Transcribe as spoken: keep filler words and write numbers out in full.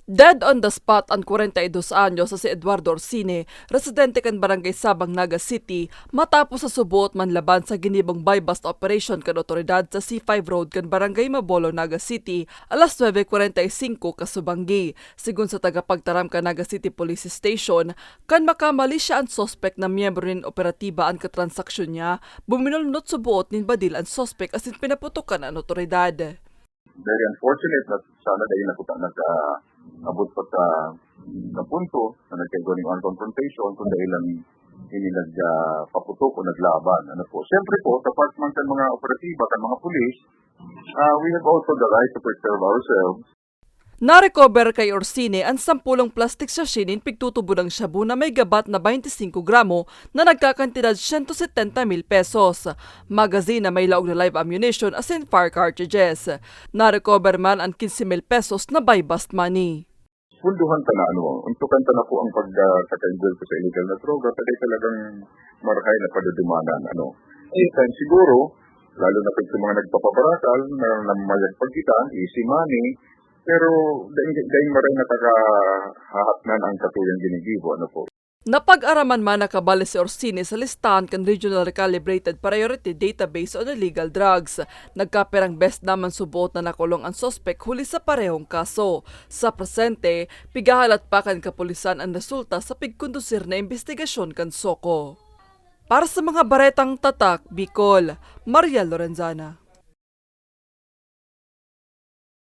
Dead on the spot an kwarenta y dos anyos na si Eduardo Orsine, residente kan Barangay Sabang, Naga City, matapos sa suboot manlaban sa ginibong buy-bust operation kan otoridad sa C five Road kan Barangay Mabolo, Naga City, alas nuebe kwarenta y singko kasubanggi. Sigon sa tagapagtaram kan Naga City Police Station, kan makamali siya an suspek na miyembro nin operatiba an katransaksyon niya, buminulnot suboot nin badil an suspek asin pinaputokan an otoridad. Very unfortunate na sana dai na kita nag-abot pa sa, sa punto na nagkaigwa ning armed confrontation, kung dai lang ini nag, ah, paputok o naglaban. Ano po? Siyempre po, sa part man kan mga operatiba, kan mga pulis, ah, we have also the right to preserve ourselves. Narecover kay Orsine an sampulong plastic sachet nin pigtutubod ang shabu na may gabat na baynte singko gramo na nagkakantidad siyento setenta mil pesos, magazine na may laog na live ammunition asin fire cartridges. Narecover man an quince mil pesos na buy-bust money. Punduhan ta na, ano, untukan ta na po ang pag, ah, pagka-involve ko sa illegal na droga, pwede talagang marahay na padudumanan, ano. Anytime siguro, lalo na pag sa mga nagpapabarakal, na, na mayagpag kita, easy money, pero dahil, dahil maray na taga hahatnan ang katuyang ginigibo, ano po. Napag-araman man na kabali si Orsine sa listahan kan Regional Recalibrated Priority Database on Illegal Drugs. Nagkapirang bes naman suboot na nakulong an suspek huli sa parehong kaso. Sa presente, pigahalat pa kan kapulisan an resulta sa pigkondusir na imbestigasyon kan SOCO. Para sa mga baretang tatak, Bicol, Maria Lorenzana.